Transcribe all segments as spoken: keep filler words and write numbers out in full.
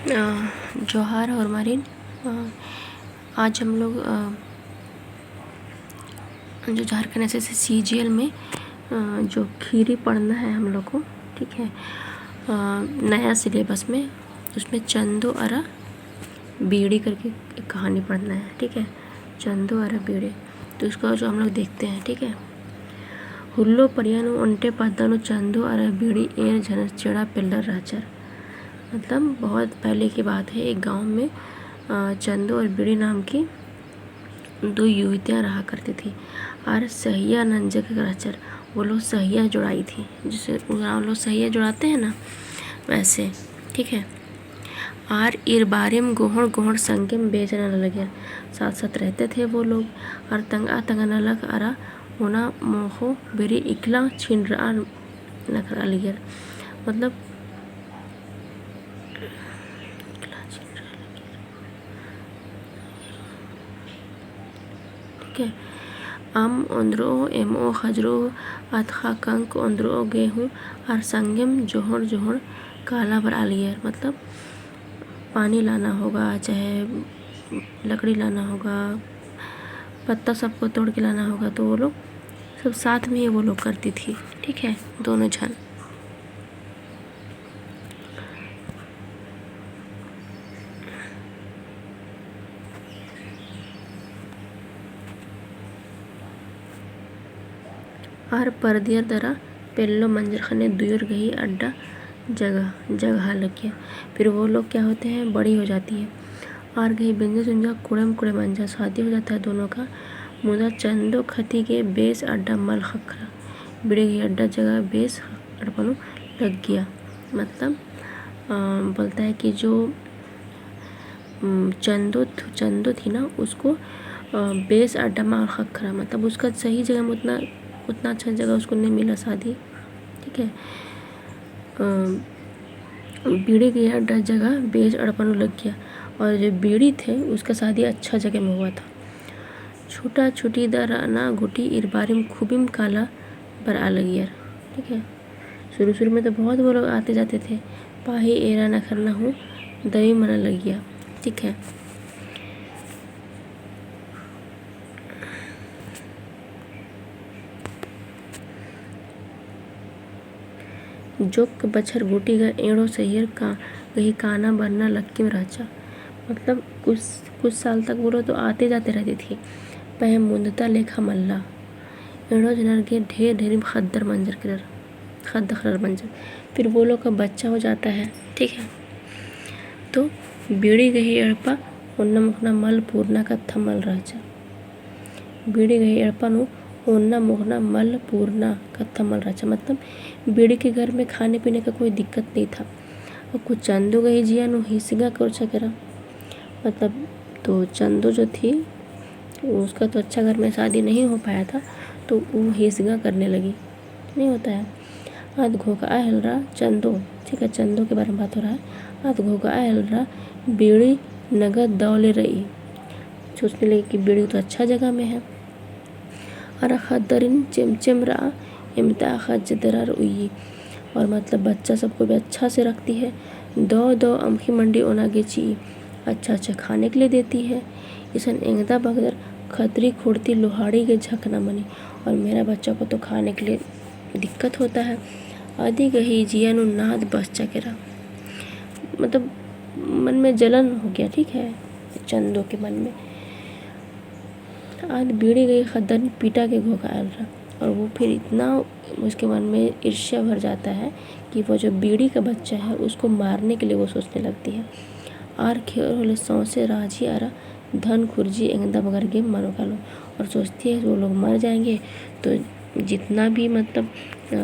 अ, जोहार होरमारिन। अ, आज हम लोग, अ, जो झारखंड एसएससी सीजीएल में, अ, जो खीरी पढ़ना है हम लोग को, ठीक है, अ, नया सिलेबस में, उसमें चंदो अरा बीड़ी करके एक कहानी पढ़ना है, ठीक है। चंदो अरा बीड़ी, तो उसको जो हम लोग देखते हैं, ठीक है। हुल्लो परिया नू ओन्टे पद्दा नू चंदो अरा बीड़ी एर झनर चेड़ा पेल्लर रहचर। मतलब बहुत पहले की बात है, एक गांव में, अ, चंदो और बीड़ी नाम की दो युवतियाँ रहा करती थी। और सहिया नंजक रहचर, वो लोग सहिया जुड़ाई थी, जैसे उराँव लोग सहिया जुड़ाते हैं ना, वैसे, ठीक है। आर ईर बारेम गोहड़ गोहड़ संगेम बेच नना लगियर। साथ साथ रहते थे वो लोग। आर तंगआ तंगआ नलख अरा ओना मोख़ो बेरी इकला छिंडरआ नखरआ लगियर। मतलब, ठीक है। अम ओन्द्रओ, एमओ, ख़जरो, अतख़ा कंक ओन्द्रओ, गेहूँ आर संगेम जोहड़ जोहड़ काला बरआ लगियर। मतलब पानी लाना होगा, चाहे लकड़ी लाना होगा, पत्ता सबको तोड़ के लाना होगा, तो वो लोग सब साथ में ही वो लोग करती थी, ठीक है, दोनों झन। आर परदियर दरा पेल्लो मंजर ख़ने दुइयोर गही अड्डा जगह, जगह लगिया। फिर वो लोग क्या होते हैं, बड़ी हो जाती है। आर गही बेंजा चुंजा कुड़ेम कुड़ेम मंजा, शादी हो जाता है दोनों का। मुदा चंदो खती गे बेस अड्डा मल ख़क्खरा। बीड़ी गही अड्डा जगह बेस एड़पा नू लग्गिया। मतलब, अ, बोलता है कि जो, उम, चंदो थ-, चंदो थी ना, उसको, अ, बेस अड्डा मल ख़क्खरा, मतलब उसका सही जगह में उतना, उतना अच्छा जगह उसको नहीं मिला शादी, ठीक है। अ, बीड़ी गही अड्डा जगह बेस एड़पा नू लग्गिया, और जो बीड़ी थे, उसका शादी अच्छा जगह में हुआ था। छुटा छुटी दा रअना गूटी ईर बारेम खूबिम काला बरआ लगियर, ठीक है। शुरू शुरू में तो बहुत वो लोग आते जाते थे, पाही एरा नखरना हूँ दवी मना लगिया, ठीक है। जोक्क बछर गूटी गा एंड़ो सहियर का गही काना बरना लक्किम रहचा। मतलब कुछ, कुछ साल तक वो लोग तो आते जाते रहती थी। पहें मुन्दता लेखा मल्ला। एंड़ो झनर गे ढेर ढेरिम ख़द्दर मंजर केरर, ख़द्द ख़रर मंजर। फिर वो लोग का बच्चा हो जाता है, ठीक है। तो बीड़ी गही एड़पा ओन्ना मोख़ना मल पूरना कत्था मल रहचा। बीड़ी गही एड़पा नू ओन्ना मोख़ना मल पूरना कत्था मल रहचा। मतलब बीड़ी के घर में खाने पीने का कोई दिक्कत नहीं था। और कुछ चंदो गही जिया नू हिसगा कोरचा केरा। मतलब तो चंदो जो थी, उसका तो अच्छा घर में शादी नहीं हो पाया था, तो वो हिसगा करने लगी। नहीं होता है। आद घोघा हेलरा चंदो, ठीक है, चंदो के बारे में बात हो रहा है। आद घोघा हेलरा बीड़ी नगद दव ले रई। सोचने लगी कि बीड़ी तो अच्छा जगह में है। अरा ख़द्दरिन चेमचेम रआ, एमता ख़ज्ज दरर उइय्यी। और मतलब बच्चा सबको भी अच्छा से रखती है। दव दव अमख़ी मंडी ओना गे चिई। अच्छा अच्छा खाने के लिए देती है। इसन एंगदा बगदर खतरी खुड़ती लोहाड़ी गे झकना मनी। और मेरा बच्चा को तो खाने के लिए दिक्कत होता है। अदी गही जिया नू नाद बसचा केरा। मतलब मन में जलन हो गया, ठीक है, चंदो के मन में। आद बीड़ी गही ख़द्दन पीटा के घोघा हेलरा। और वो फिर इतना उसके मन में ईर्ष्या भर जाता है कि वो जो बीड़ी का बच्चा है, उसको मारने के लिए वो सोचने लगती है। आर खेर होले सौंसे राजी अरा धन खुर्जी एंगदा बगर गे मनो कालो। और सोचती है वो लोग मर जाएंगे तो जितना भी मतलब, अ,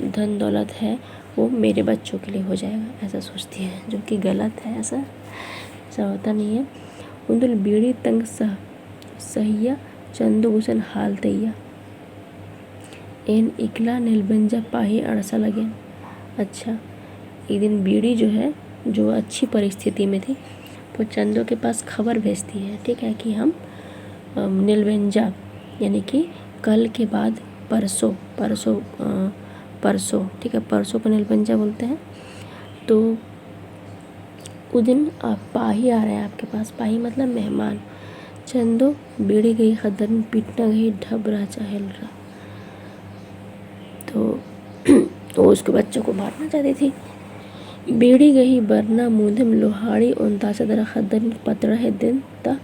धन दौलत है वो मेरे बच्चों के लिए हो जाएगा, ऐसा सोचती है, जो कि गलत है, ऐसा, ऐसा होता नहीं है। उन्दुल बीड़ी तंग सह-, सहिया चंदो गुसन हाल तइया। एन इकला नेलबेंजा पाही अंड़सा लगेन। अच्छा, एक दिन बीड़ी जो है, जो अच्छी परिस्थिति में थी, वो चंदो के पास खबर भेजती है, ठीक है, कि हम, अम, नेलबेंजा, यानी कि कल के बाद परसों, परसों, अ, परसों, ठीक है, परसों को नेलबेंजा बोलते हैं। तो उदिन आप पाही आ रहे हैं आपके पास, पाही मतलब मेहमान। चंदो बीड़ी गही ख़द्दरिन पिटना गही ढब रहचा हेलरा। तो वो उसके बच्चों को मारना चाहती थी। बीड़ी गही बरना मुन्धेम लोहाड़ी ओन्ताचा दरा ख़द्दरिन पतड़ा हेद्देन ता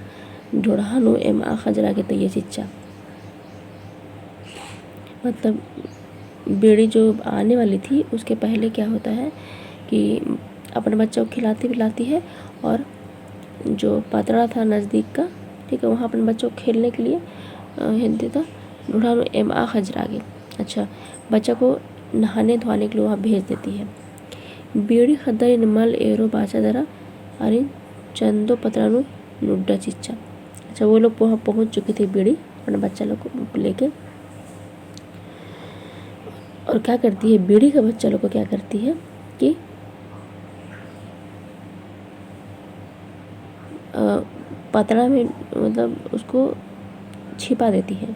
ढोड़हा नू एमआ खजरा के तैया चिच्चा। मतलब, बीड़ी जो आने वाली थी, उसके पहले क्या होता है कि अपने बच्चों को खिलाती पिलाती है और जो पतड़ा था नज़दीक का, ठीक है, वहाँ अपने बच्चों को खेलने के लिए, अ, हेद्दी ता ढोड़हा नू एमआ खजरा गे। अच्छा, बच्चा को नहाने धोने के लिए वहाँ भेज देती है। बीड़ी ख़द्दरिन मल एरो बाचा दरा अरिन चंदो पतड़ा नू नुड्डा चिच्चा। अच्छा, वो लोग वहाँ पहुँच चुकी थी, बीड़ी अपने बच्चा लोग को लेके। और क्या करती है, बीड़ी का बच्चा लोग को क्या करती है कि, अ, पतड़ा में, मतलब, उसको छिपा देती है।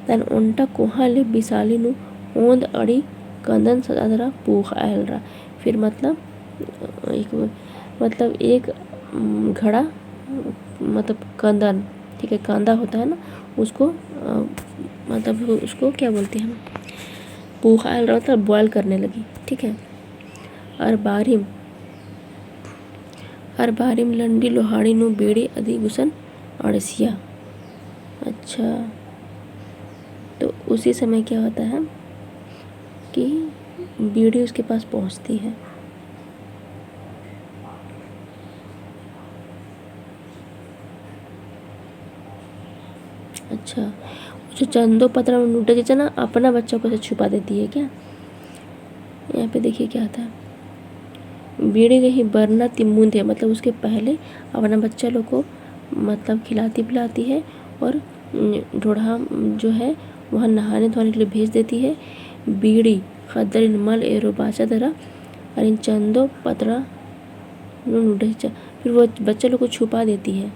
तन ओन्टा कोहा ले बिसाली नू ओन्द अड़ी कंदन सजा दरा पूख़आ हेलरा। फिर मतलब, अ, एक, मतलब एक, उम, घड़ा, मतलब कंदन, ठीक है, कांदा होता है ना, उसको, अ, मतलब उसको क्या बोलते हैं हम, पूख़आ हेलरा मतलब boil करने लगी, ठीक है। अर बारिम, अर बारिम लंडी लोहाड़ी नू बीड़ी अदी गुसन अंड़सिया। अच्छा, तो उसी समय क्या होता है कि बीड़ी उसके पास पहुँचती है। अच्छा, जो चंदो पतड़ा में नुड्डा चिच्चा ना, अपना बच्चा को ऐसे छुपा देती है क्या? यहाँ पे देखिए क्या आता है। बीड़ी गही बरना ती मुन्धे, मतलब उसके पहले अपना बच्चा लोग को, मतलब, खिलाती पिलाती है और, उम, ढोड़हा, उम, जो है, वहाँ नहाने धोने के लिए भेज देती है। बीड़ी ख़द्दरिन मल एरो बाचा दरा अरिन चंदो पतड़ा नू नुड्डा चिच्चा। फिर वो बच्चा लोग को छुपा देती है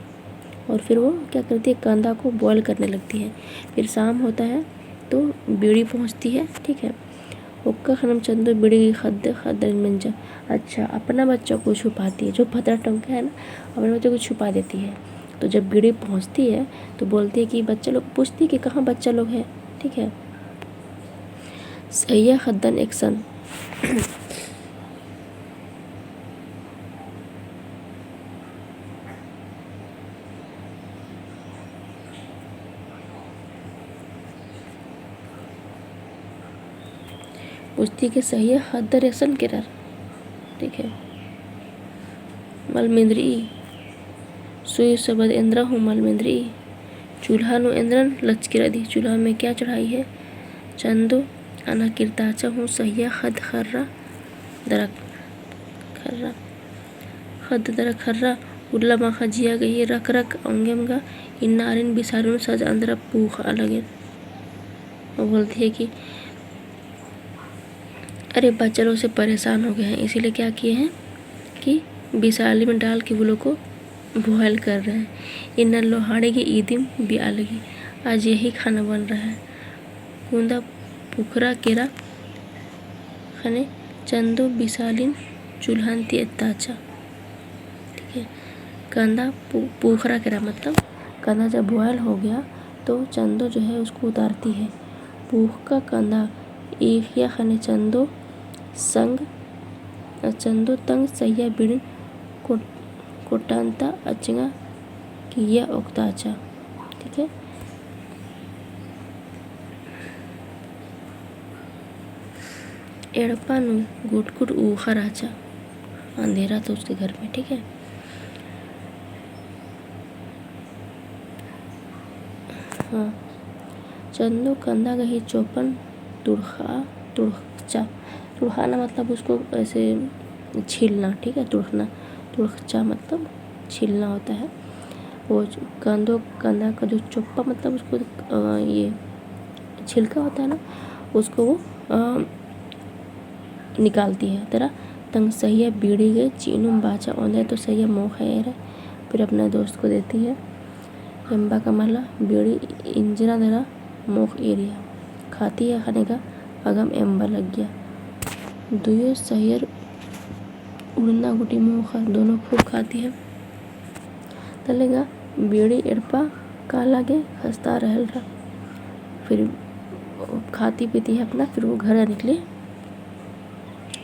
और फिर वो क्या करती है, कांदा को boil करने लगती है। फिर शाम होता है तो बीड़ी पहुँचती है, ठीक है। ओक्का ख़नेम चंदो बीड़ी गही ख़द्द ख़द्दरिन मंजा। अच्छा, अपना बच्चा को छुपाती है, जो पतड़ा टंगा है ना, अपने बच्चा को छुपा देती है। तो जब बीड़ी पहुँचती है तो बोलती है कि बच्चा लोग, पूछती है कि कहाँ बच्चा लोग है, ठीक है। सहिया ख़द्दन एकसन। पूछती कि सहिया ख़द्दर एकसन केरर, ठीक है। मल मेंदरई, सुई सबद एन्दरा हूँ मल मेंदरई। चूल्हा नू एन्दरन लचकी रअदी, चूल्हा में क्या चढ़ाई है? चंदो, अना किरताचा हूँ सहिया ख़द्द ख़र्रा दरा, ख़र्रा, ख़द्द दरा ख़र्रा, उल्ला माख़ा जिया गही रख रख औंगेम गा, इन्ना आरिन बिसारिन सज अंदरा पूख़आ लगेन। वो बोलती है कि अरे, बच्चा लोग से परेशान हो गए हैं, इसीलिए क्या किए हैं कि बिसाली में डाल के वो लोग को boil कर रहे हैं। इन्ना लोहाड़ी गे ईदिम बिआ लगी, आज यही खाना बन रहा है। कुंदा पुखरा केरा ख़ने चंदो बिसालिन चूल्हन ती एत्ताचा। ठीक है, कंदा पु-, पुखरा केरा, मतलब कंदा जब boil हो गया तो चंदो जो है उसको उतारती है। पुखका कंदा ईख़िया ख़ने चंदो संग, चंदो तंग सहिया बीड़िन कोट-, कोटान्ता अचंगा किया ओक्ताचा। ठीक है। एड़पा नू गुटगुट ऊख़ा रहचा, अंधेरा था उसके घर में, ठीक है। हाँ, चंदो कंदा गही चोपन तुड़खा, तुड़खचा, तुड़खाना मतलब उसको ऐसे छीलना, ठीक है, तुड़खना, तुड़खचा मतलब छीलना होता है। वो जो कंदो, कंदा का जो चोप्पा मतलब उसको, अ, ये छिलका होता है ना, उसको वो, अ, निकालती है। तरा तंग सहिया बीड़ी गे चिनुम बाचा ओन्दे तो सहिया मोख़ा एरा, फिर अपना दोस्त को देती है। एम्बा का मला बीड़ी इंजरा दरा मोख़ा एरिया खाती है, ख़ने का अगम एम्बा लग्गिया। दुयो सहियर उड़ना गूटी मोख़र दोनों खूब खाती है। तले गा बीड़ी एड़पा काला गे खस्ता रहल रहा। फिर खाती पीती है अपना, फिर वो घर जाने के लिए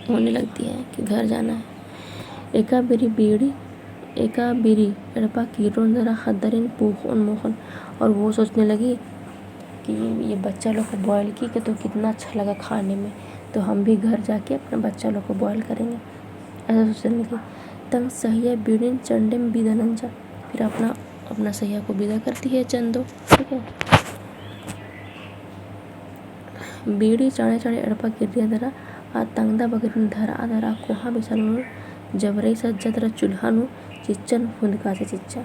होने लगती है कि घर जाना है। एका बीड़ी बीड़ी, एका बीड़ी एड़पा किर्रोन दरा ख़द्दारिन पूख़ोन मोख़ोन, और वो सोचने लगी कि ये बच्चा लोग को boil की के तो कितना अच्छा लगा खाने में, तो हम भी घर जाके अपना बच्चा लोग को boil करेंगे, ऐसा सोचने लगी। तंग सहिया बीड़िन चंडेम बिदा नंजा, फिर अपना, अपना सहिया को बिदा करती है चंदो, ठीक है। बीड़ी चाड़े चाड़े एड़पा किर्रिया दरा, आ तंगदा बगरिन धरआ धरआ कोहा बिसाल नू जबरई सज्जा दरा चूल्हा नू चिच्चन फुंदकाचा चिच्चा।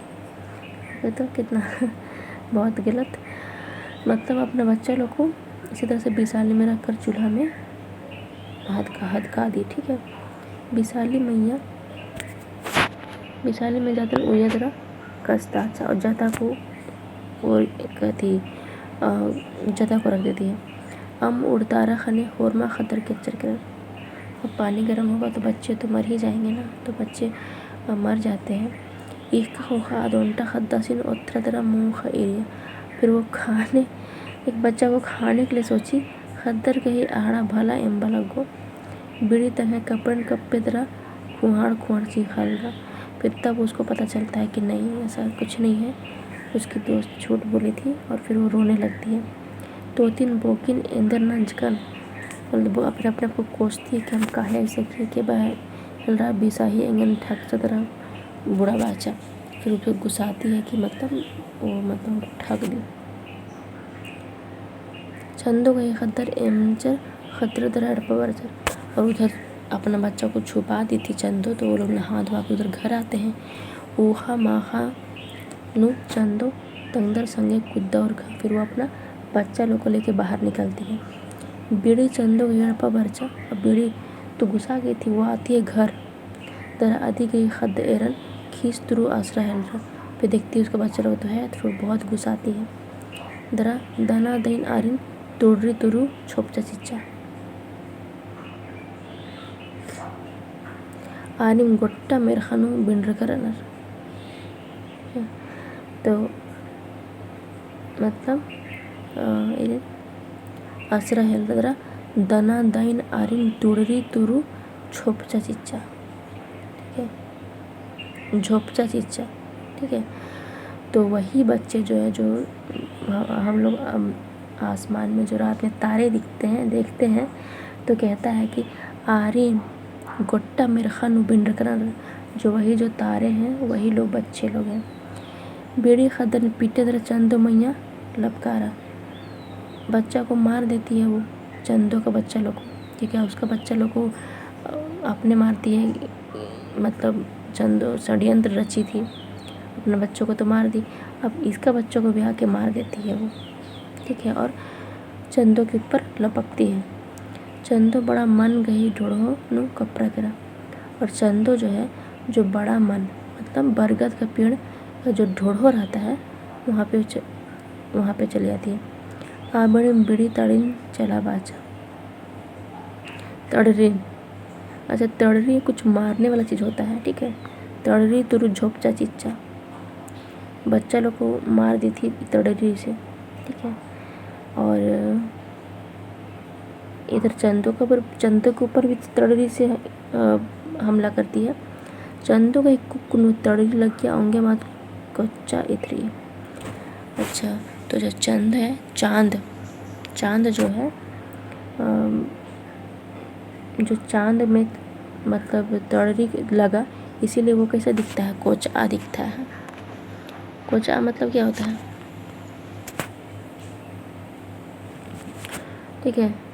ये तो कितना बहुत गलत, मतलब अपना बच्चा लोग को इसी तरह से बिसाली में रखकर चूल्हा में हदका, हदका दी, ठीक है। बिसाली मइय्याँ, बिसाली में जातन उइया दरा कस्ताचा और जता को, और कथी, अ, जता को रख देती है। अम्म उड़तारा ख़ने होरमा ख़द्दर केच्चर केरर। अब पानी गर्म होगा तो बच्चे तो मर ही जाएंगे ना, तो बच्चे, अ, मर जाते हैं। ईख़का ख़ोख़ा अदोन्टा ख़द्दासिन ओथरा दरा मोख़ा एरिया। फिर वो खाने, एक बच्चा वो खाने के लिए सोची, ख़द्दर गही अहड़ा भला एम्बा लग्गो। बीड़ी तंग्है कपड़न कप्पे दरा खुहाड़ खुहाड़ चीख़ालरा। फिर तब उसको पता चलता है कि नहीं, ऐसा कुछ नहीं है, उसकी दोस्त झूठ बोली थी। और फिर वो रोने लगती है। तोतिन बोकिन एन्देर नंजकन, मतलब वो अपने, अपने आप को कोसती है कि हम काहे ऐसा किए, कि बा हेलरा बिसाही एंगन ठगचा दरा बुरा बाचा। फिर उसको गुस्साती है कि मतलब वो मतलब ठग दी। चंदो गही ख़द्दर एमचर ख़द्दर दरा एड़पा बरचर और उधर अपना बच्चा को छुपा दी थी चंदो, तो वो लोग नहा धोआ के उधर घर आते हैं। ऊहा माख़ा नू चंदो तंगदर संगे कुद्दा और खा, फिर वो अपना बच्चा लोग को लेके बाहर निकलती है। बीड़ी चंदो गही एड़पा बरचा, अब बीड़ी तो गुस्सा गई थी, वो आती है घर। दरा अदी गही ख़द्द एरन खीस तुरु आसरा हेलरा। फिर देखती है उसका बच्चा लोग तो है, तो फिर बहुत गुस्साती है। दरा दना दइन आरिन तुड़री तुरु छोपचा चिच्चा। आरिन गोट्टा मेरखा नू बिंडरका रअनर। तो मतलब, अ, एरे आसरा हेलरा दरा दना दइन आरिन तुड़री तुरु छोपचा चिच्चा, ठीक है, झोपचा चिच्चा, ठीक है। तो वही बच्चे जो है, जो ह-, हम लोग, अम, आसमान में जो रात में तारे दिखते हैं, देखते हैं, तो कहता है कि आरिन गोट्टा मेरखा नू बिंडरका रअनर, जो वही जो तारे हैं, वही लोग बच्चे लोग हैं। बीड़ी ख़द्दन पीटे दरा चंदो मइय्याँ लपकारा। बच्चा को मार देती है वो, चंदो का बच्चा लोग को, ठीक है, उसका बच्चा लोग को, अ, अपने मारती है, मतलब चंदो षड्यंत्र रची थी, अपने बच्चों को तो मार दी, अब इसका बच्चों को भी आके मार देती है वो, ठीक है, और चंदो के ऊपर लपकती है। चंदो बड़ा मन गही ढोड़हो नू कपरा केरा। और चंदो जो है, जो बड़ा मन, मतलब बरगद का पेड़ का जो ढोड़हो रहता है, वहाँ पे च-, वहाँ पे चली जाती है। आबड़िन बीड़ी तड़रिन चला बाचा। तड़रिन, अच्छा, तड़री कुछ मारने वाला चीज़ होता है, ठीक है। तड़री तुरु झोपचा चिच्चा, बच्चा लोग को मार दी थी तड़री से, ठीक है। और इधर चंदो के ऊपर, चंदो के ऊपर भी तड़री से, अ, हमला करती है। चंदो का एक कुक्क नू तड़री लग्गिया, औंगे मात कोच्चा एथरी। अच्छा, तो जो चंद है, चांद, चांद जो है, अम, जो चांद में मतलब तड़री लगा, इसीलिए वो कैसा दिखता है? कोचआ दिखता है। कोचआ मतलब क्या होता है? ठीक है।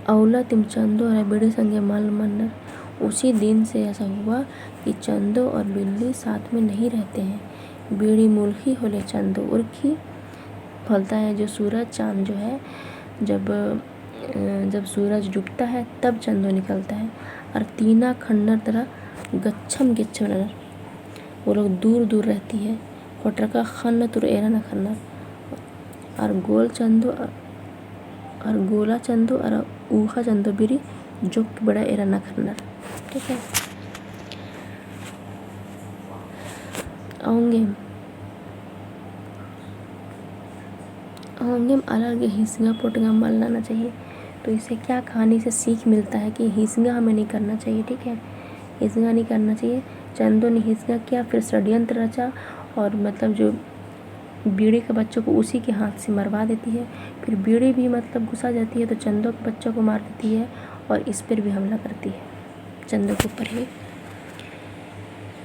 अउला तिम चंदो अरा बीड़ी संगे मल मन्नर। उसी दिन से ऐसा हुआ कि चंदो और बिल्ली साथ में नहीं रहते हैं। बीड़ी मुलखी होले चंदो उरखी। फलता है जो सूरज चांद जो है, जब, अ, जब सूरज डूबता है तब चंदो निकलता है। और तीना खन्नर तरह गच्छम गेच्छम ननर। वो लोग दूर दूर रहती है। होटरका खन्न तुर एरा न खन्नर। और गोल चंदो, अ, और गोला चंदो और ऊहा चंदो बीड़ी जोक बेड़ा एरा नखरनर। ठीक है। औंगेम, औंगेम आलर गे हिसगा पोटगा मल नना चाहिए। तो इससे क्या कहानी से सीख मिलता है कि हिसगा हमें नहीं करना चाहिए, ठीक है, हिसगा नहीं करना चाहिए। चंदो ने हिसगा किया, फिर षड्यंत्र रचा और मतलब जो बीड़ी के बच्चों को उसी के हाथ से मरवा देती है। फिर बीड़ी भी मतलब गुस्सा जाती है तो चंदो के बच्चों को मार देती है और इस पर भी हमला करती है, चंदो के ऊपर ही।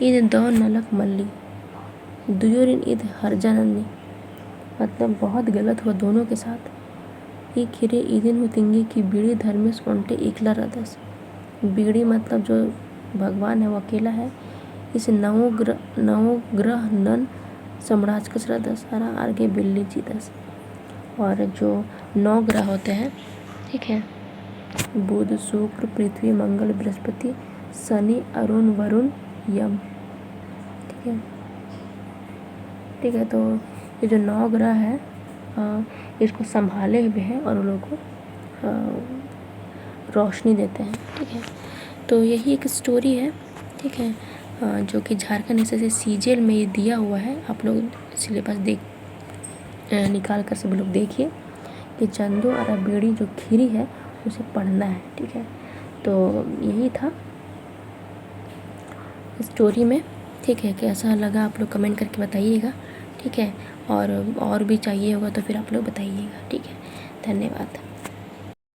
ईद दौ नलख मल्ली, दुयोरिन ईद हरजा नन्नी, मतलब बहुत गलत हुआ दोनों के साथ। ई खीरे इदिन हूँ तिंगी कि बीड़ी धर्मेस ओन्टे एकला रअदस। बीड़ी मतलब जो भगवान है वो अकेला है। इस नौ ग्रह, नौ ग्रह नन सम्राजकस रअदस, अरा आर गे बिल्ली चिदस। और जो नौ ग्रह होते हैं, ठीक है, बुध, शुक्र, पृथ्वी, मंगल, बृहस्पति, शनि, अरुण, वरुण, यम। ठीक है, ठीक है, तो ये जो नौ ग्रह है, अ, इसको संभाले हुए हैं और उन लोगों को, अ, रोशनी देते हैं। ठीक है, तो यही एक story है। ठीक है, अ, जो कि झारखंड हिस्से से सीजेल में ये दिया हुआ है, आप लोग syllabus देख, अ, निकाल कर सब लोग देखिए कि चंदो अरा बीड़ी जो खीरी है उसे पढ़ना है। ठीक है, तो यही था story में। ठीक है, कैसा लगा आप लोग comment करके बताइएगा। ठीक है, और, और भी चाहिए होगा तो फिर आप लोग बताइएगा। ठीक है, धन्यवाद।